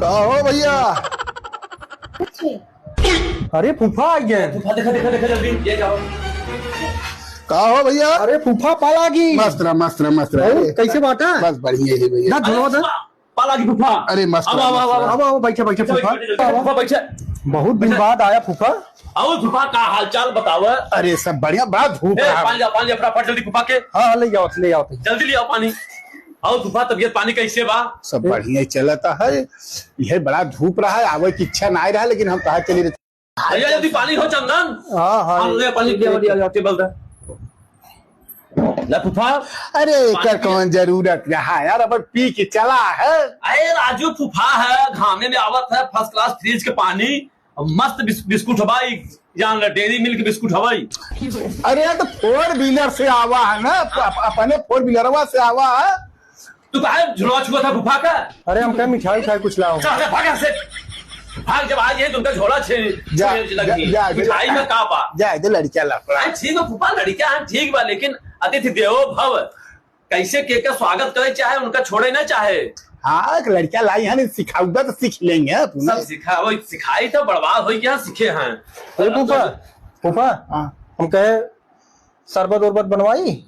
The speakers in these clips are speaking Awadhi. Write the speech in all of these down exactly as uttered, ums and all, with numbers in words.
का हो भइया? अरे फूफा आ गए। फूफा देखा, देखा, देखा, जल्दी, ये क्या हो? का हो भइया? अरे फूफा, पाला गी। मस्त रहा, मस्त रहा, मस्त रहा। अरे, कैसे बाटा? बस बढ़िया है भइया। ना, झोला दे। पाला गी फूफा। अरे मस्त रहा, मस्त रहा। आवा, आवा, बैठा, बैठा फूफा। फूफा, बैठा। बहुत दिन बाद आया फूफा। आओ फूफा, का हालचाल बतावा? अरे सब बढ़िया, बड़ा धूप ए, रहा। पानी ला, पानी ला, फटाफट जल्दी फूफा के। हाँ, हाँ, ले आओ, ले आओ। जल्दी ले आओ पानी। आओ फूफा, तबियत पानी कैसे बा? सब बढ़िया ही चलता है, यह बड़ा धूप रहा है, आवे की इच्छा ना रहा, लेकिन हम कहा चली रहे। भइया जल्दी पानी हो चंदन। हाँ, हाँ, हाँ, ले पानी, ले, ले, ले, ले, टेबल दे। ले फूफा। अरे पानी एकर पिए। कौन जरूरत रहा यार, अब पी के चला है। अरे राजू फूफा है, घामे में आवत है, first class fridge के पानी, मस्त बिस-, बिस्कुट हवाई, जान ले, डेयरी मिल्क बिस्कुट हवाई। अरे यार, तो फोर व्हीलर से आवा है ना, अप-, अपने फोर व्हीलरवा से आवा है। तू काहे झुलवा छुआ था फूफा का? अरे, हम कहे मिठाई उठाई कुछ लाओ। चल, भाग यहाँ से। भाग, जब आज ये तुमका झोला छे-, जा, छे-, जा, लगी। जा, जा। मिठाई में का बा? जा, जा, लड़किया लफड़ा। अरे, ठीक बा फूफा, लड़किया है, ठीक बा, लेकिन अतिथि देवो भव। कैसे के का स्वागत करे चाहे, उनका छोड़े ना चाहे। हाँ, एक लड़किया लाई है, सिखाऊंगा तो सीख लेंगे अपने। सब सिखा, वो सिखाई तो बड़वा होई, क्या सीखे हैं? अरे फूफा, फूफा, हाँ। हम कहे शरबत उरबत बनवाई?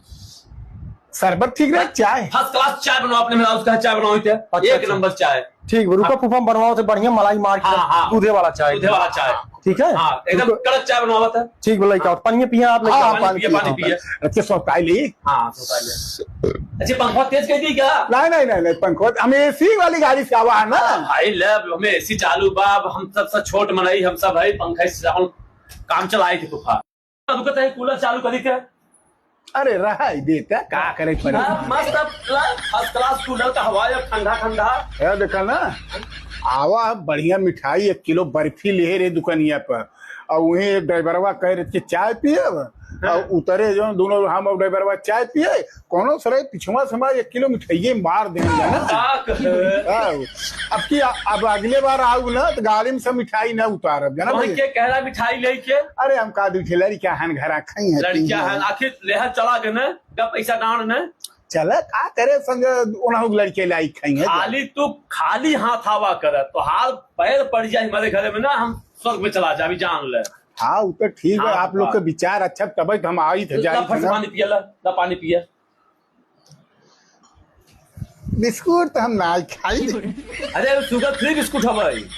शरबत ठीक रहे, चाय? First class चाय बनवा, अपने मेहरारू से कहा चाय बनवाई थे। अच्छा, एक अच्छा। नंबर चाय। ठीक बा, रुका हाँ। फूफा, हम बनवाओ थे बढ़िया मलाई मार के, हाँ, हाँ। दूधे वाला चाय। दूधे वाला चाय। ठीक है? हाँ, एकदम रुको। कड़क चाय बनवावत है। ठीक बा, लइका, हाँ। पानी पिया आप, लइका। हाँ, हाँ, पानी पानी पिया, पिया, पानी हाँ। पिया। रख के सौंप काई ली। हाँ, सौंप काई ले। अच्छा, पंखा तेज कर दी क्या? नहीं, नहीं, नहीं, नहीं, पंखा, हम एसी वाली गाड़ी से आवा है ना। हाँ, भाई, ले, अब हमें एसी चालू बा, अब हम सब से छोट मनई, हम सब है, पंखा से अपन काम चलाई थे फूफा। रुकत है, कूलर चालू करी के। अरे रहा ही देता, का करे पड़े। हाँ, मस्त अब first class कूलर का हवा है, ठंडा ठंडा। है देखा ना, आवा बढ़िया मिठाई, एक किलो बर्फी ले रहे दुकानिया पर, और वहीं एक ड्राइवरवा कह रहे कि चाय पिए, हाँ। और उतरे जो दोनों हम और ड्राइवरवा चाय पिए, कौनो सरे पिछुआ से हमारे एक किलो मिठाइये मार देंगे ना। का कहे? हाँ, अब की, अब अगले बार आऊ ना तो गाड़ी में से मिठाई ना उतारब, जाना वहाँ भैया? के कहला मिठाई लेके? अरे हम का दू ठे लड़किया हन घरा खाई हैं, लड़किया पी हैं। हन, आखिर लेहर चला गए ना, का पैसा डांड ने? चला का करे संग, ओनहु लड़के लाई खाई हैं। खाली तू खाली हाथ आवा कर, तो हाल पैर पड़ जाए हमारे घर में ना, हम स्वर्ग में चला जाबी, जान ले। हाँ, वो तो ठीक है, हाँ, आप लोग हाँ। के विचार अच्छा, तबे तो हम आई थे, ला जाई फट थे ना। पानी पिया, ला, ला पानी पिया। बिस्कुट तो हम ना खाई। अरे, sugar free बिस्कुट हवे।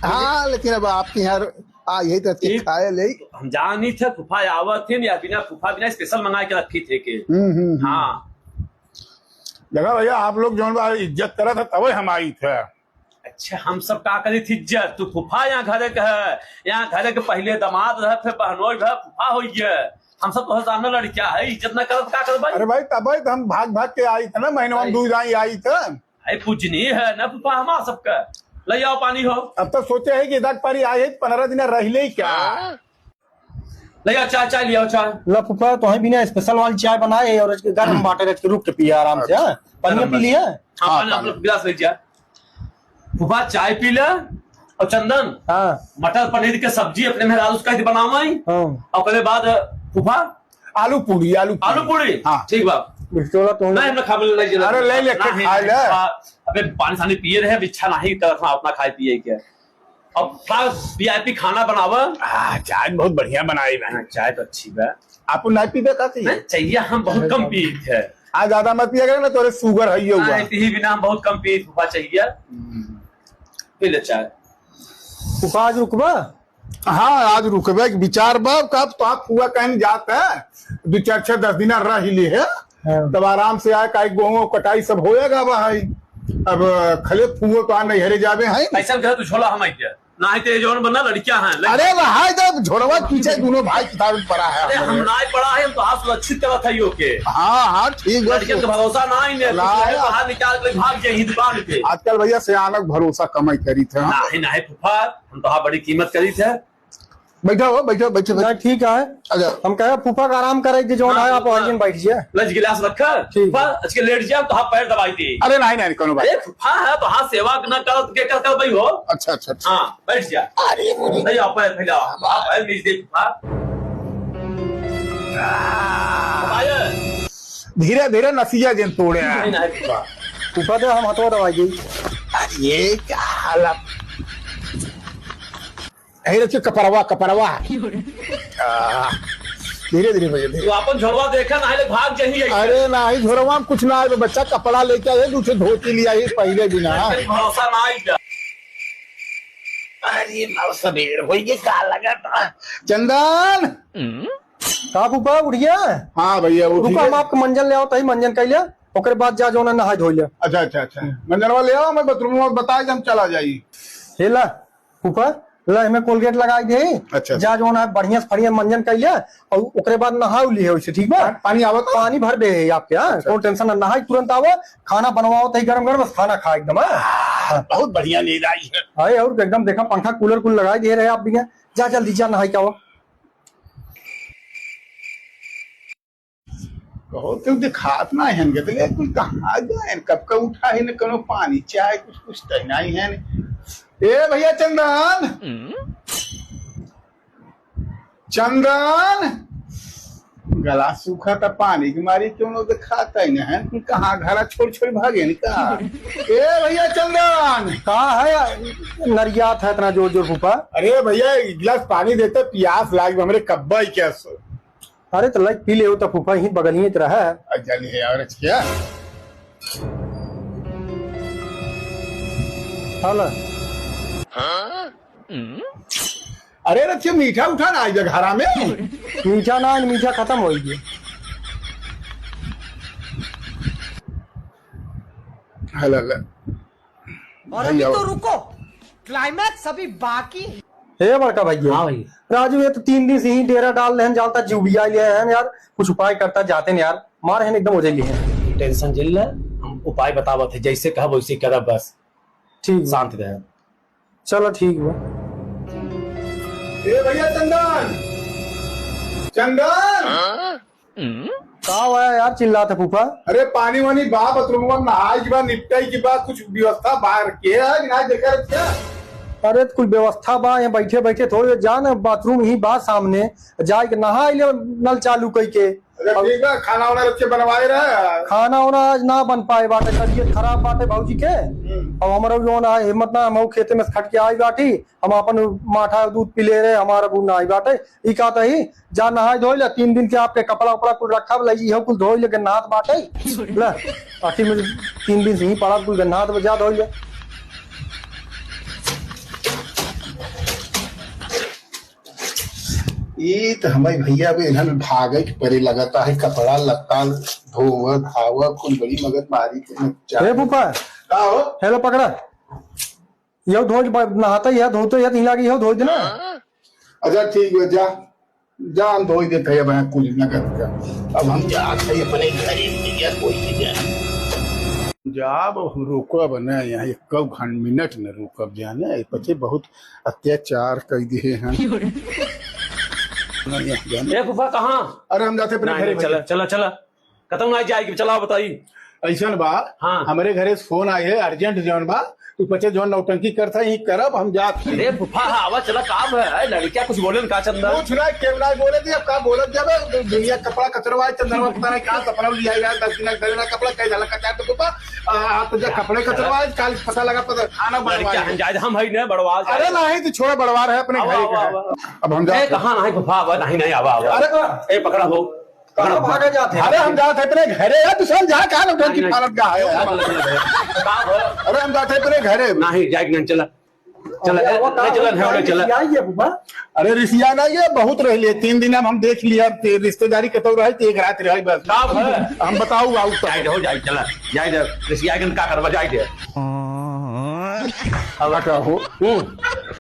हाँ, लेकिन अब आपके यहाँ आ यही तो ठीक। खाए ले। हम जानी थे, फूफा आवत थे, या बिना फूफा बिना special मंगा के रखी थे के। हम्म, हम्म, हम्म। हाँ। देखा भैया, आप लोग जौन बा इज्जत करत है, तबे हम आई थे। अच्छा, हम सब का करी थी इज्जत? तू फूफा यहाँ घरे के है, यहाँ घरे के पहले दामाद रहे, फिर बहनोई रहे, फूफा हो गए। हम सब तो सामने लड़किया है, इज्जत ना करत का करबै? अरे भाई, तबे तो हम भाग भाग के आई थे ना, महीनवा में भाई। दू दाई आई थे। अरे पूजनी है ना फूफा हमार सबका। ले आओ पानी हो। अब तो सोचे है कि इधर पारी आए है, पन्द्रह दिन रह ले क्या? हाँ। ले आओ चाय, चाय ले आओ चाय। ला फूफा, तोहे बिना special वाली चाय बनाए और गरम बाटे, रख के रुक के पिया आराम से, हाँ? पानी गरम पी लिया? हाँ, हाँ, पानी आप पानी। लोग गिलास ले जा। फूफा चाय पी ले और चंदन, हाँ। मटर पनीर के सब्जी अपने मेहरारू से कह के बनावे। हाँ। और ओकरे बाद फूफा आलू पूड़ी, आलू पूड़ी। आलू पूड़ी? हाँ। ठीक बा। बिस्कुट तो नहीं, हम लोग खा ले, नहीं, अरे ले, ले, ना, खा ले। हाँ, अबे पानी सानी पिए रहे, अब इच्छा नहीं करत ना उतना खाए पिए के। अब का VIP खाना बनावा। आ, चाय बहुत बढ़िया बनाई बा। हाँ, चाय तो अच्छी बा। आप ना पीबे का चाहिए? नहीं, चाहिए, हम बहुत कम पीत है। आ, ज्यादा मत पिया करे ना, तोरे sugar है ये हुआ। हाँ, यही बिना हम बहुत कम पीत हुआ चाहिए। हम्म। पी ले चाय। फूफा आज रुकबा? हाँ, आज रुकबे के विचार बा। कब तो आप फुआ कहीं जात है, दो चार छह दस दिन रह ही ली है, हाँ। तब आराम से आए, काहे गेहूं कटाई सब होएगा बा है। अब खले फुआ तो आ नैहरे जाबे है। ऐसा घर तो छोला हम आई क्या? नाही ते जौन बना लड़किया हैं, लड़किया। अरे रहा है, जब झोड़वा पीछे दोनों भाई किताब में पड़ा है अरे हम। हम नाई पड़ा है, हम तो हाथ सुरक्षित करत है यो के। हाँ, हाँ, ठीक बा। लड़कियन के भरोसा ना ही ने, ना कुछ है। बाहर निकाल के भाग जाए ही दुकान पे। आजकल भैया सियानक भरोसा कमाई करी थे, हाँ। नाही, नाही फूफा, हम तो हाँ बड़ी कीमत करी थे। बैठा हो, बैठा, बैठा, बैठा। ना, ठीक है। अच्छा। हम कहे फूफा का आराम करे, जो हाँ, है, आप फूफा। वहीं बैठ जाए। लज गिलास रखा, ठीक। फूफा, आज के लेट जाए तो हाँ पैर दबाई दे। अरे नाही, नाही, कोनो बात अरे फूफा है तो हाँ सेवा ना करत के कर कर भाई हो। अच्छा, अच्छा, अच्छा। हाँ, बैठ जा। अरे, बोले। नहीं, आप पैर फैला, आप पैर नीचे दे फूफा। आए। धीरे, धीरे नसिया जिन तोड़े। नहीं, नहीं, फूफा। फूफा तो हम हथवा दबाई दी। ये का हालत? यही रखियो कपड़वा, कपड़वा। आ, धीरे धीरे भैया, धीरे। तू अपन झोलवा देखा, नाहीं ले भाग जाही ऐसे। अरे नाहीं, झोलवा में कुछ ना आए, बच्चा कपड़ा लेके आए, दूसरे धोती लिया ही पहले भी ना। ऐसे भरोसा ना आई जा। अरे, नौ सबेर होई गए, का लगा था? चंदन! का फूफा, उठ गया? हाँ भैया, उठ रुका, गया। हम आपके मंजन ले आओ, तही मंजन कइ लिया, ओकरे बाद जा, जो ना, नहाई धोई लिया। अच्छा, अच्छा, अच्छा। मंजनवा ले आओ, मैं बाथरूम में बताए, हम चला जाई। हे ला, फूफा, ला, हमें कोलगेट लगाई दे। अच्छा, अच्छा। जा, जो ना, बढ़िया से फड़िया मंजन कइ लिया, और ओकरे बाद नहाऊ लिहे वैसे, ठीक बा? पा-, पानी आवत बा? पानी भर दे है आपके, हाँ? अच्छा, कौन अच्छा। टेंशन ना, नहाई तुरंत आवा, खाना बनवाओ, तही गरम गरम, बस खाना खा एकदम, हाँ? बहुत बढ़िया नींद आई है। अरे, और एकदम देखा, पंखा कूलर कुल लगाई दे रहे आप भी, जा जल्दी, जा नहाई के आवा। कहो, क्यों दिखात ना है इनके, तो ले कुल कहाँ गए, कब का उठा है, न कोनो पानी, चाय, कुछ, कुछ तो नहीं है। ए भैया चंदन, चंदन, गला सूखा था पानी के मारी, क्यों नो दिखाता ही ना है, कहाँ घरा छोड़ छोड़ भागे न का? ए भैया चंदन, का है, नरियात है इतना जोर जोर फूफा? अरे भैया, एक गिलास पानी देते, प्यास लाग हमरे कब्बा ही क्या सो। अरे तो लाइक पी ले, वो तो फूफा ही बगल ही तो रहा है। अच्छा, ले यार, अच्छा। हाला। अरे रचिया, मीठा उठा ना आइबे घरा में। मीठा ना, मीठा खतम होइ गया। हला, हला। और अभी भैया। तो रुको, climax अभी बाकी है। हे बड़का भैया। हाँ भैया। राजू, ये तो तीन दिन से ही डेरा डाल लेहन, जानता जुबिया लेहन यार, कुछ उपाय करता जाते न यार, मार है न एकदम हो जाइए। Tension जिन ले, हम उपाय बतावत है, जैसे कहब वैसे करब बस। ठीक बा। शांत रहे। चलो ठीक बा। ए भैया चंदन, चंदन। का हुआ यार, चिल्लात है फूफा? अरे पानी वानी बा, बाथरूम में नहाए के बा, निपटाए के बा, कुछ व्यवस्था बा के है कि ना देखा रखा? अरे तो कुल व्यवस्था बा, यहाँ बैठे बैठे थोड़ी जा ना, बाथरूम ही बा सामने, जाए के नहा ले नल चालू कई के। अच्छा, ठीक बा, खाना वाना रखे बनवाए रहे। खाना वाना आज ना बन पाए बाटे, तबीयत खराब बाटे भौजी के। हम्म। अब हमरो जौन है हिम्मत ना, हम खेते में से खट के आई बाटी, हम अपन माठा दूध पी ले रहे, हमारा बूढ़ ना आई बाटे। ई का तही, जा नहाई धोई ले, तीन दिन के आपके कपड़ा उपड़ा कुल रखा बा, इहो कुल धोई ले, गन्नात बाटे। ले, आखिर में तीन दिन से ही पड़ा कुल गन्नात बा, जा धोई ले। ई त हमारे भैया भी इन्हन भागे के परे लगता है, कपड़ा लत्ता धोवा धावा कुल बड़ी मगजमारी के मचा। ए फूफा, का हो? हेलो पकड़ा, यो धोई के बाद नहाता ही है, धोते ही है, तो हिला के यो धोई देना। अच्छा ठीक है, जा, जा हम धोई देते हैं, अब कुल नगद का। अब हम जात है अपने घरे, भैया कोई के जाए। जाब हम रुकब न यहाँ, एक घन मिनट न रुकब जाने, ए पचे बहुत अत्याचार कई दिए हैं। नहीं, जाने। ए फूफा, कहाँ? अरे हम जाते अपने नहीं, घरे नहीं, भैया। चला, चला, चला। कतौ ना जाए के, चला बताई। ऐसन बा, हाँ। हमरे घरे से फोन आए है, urgent जौन बा, तू पचे जौन नौटंकी करता ही करब, हम जात ही। अरे फूफा, हाँ, आवा, चला, काम है, लड़किया कुछ बोले न का चंदा? कुछ ना, केहू ना बोले दी, अब का बोलत जाबे, दुनिया कपड़ा कचरवा है, चंदनवा पता नहीं का सपना लिया है, दस दिन करे ना कपड़ा, कई डाला कचार तो फूफा, आ, आप तो जा कपड़े कचरवा है, काल पता लगा, पता खाना बनवा लड़किया है। हम जाए, हम है ना बड़वा। अरे नहीं, तो छोड़ा, बड़वा रहे अपने आवा, घरे आवा, के है। आवा। अब हम ए, जाते हैं। कहाँ नहीं फूफा, आवा, नहीं, नहीं, आवा, आवा। अरे, ए, पकड़ा हो। कहाँ भागा जाते हैं? अरे हम जात है अपने घरे यार, तू समझा का नौटंकी नहीं, नहीं। फालत का है? नहीं, नहीं, नहीं, नहीं। का हो? अरे हम जात है अपने घरे। नहीं, जाए के नहीं, चला। चला, अरे, ए, वो नहीं, चला, का नहीं, चला। रिसिया ये बुआ? अरे रिसिया ना, ये बहुत रह लिए, तीन दिन हम, हम देख लिया, ते रिश्तेदारी कतौ रहे, ते एक रात रहे बस। का हो? हम बताऊ, आऊ तो। जाए दे, हो जाए, चला। जाए दे, रिसिया के का करबा, जाए दे। अब का हो? हम्म।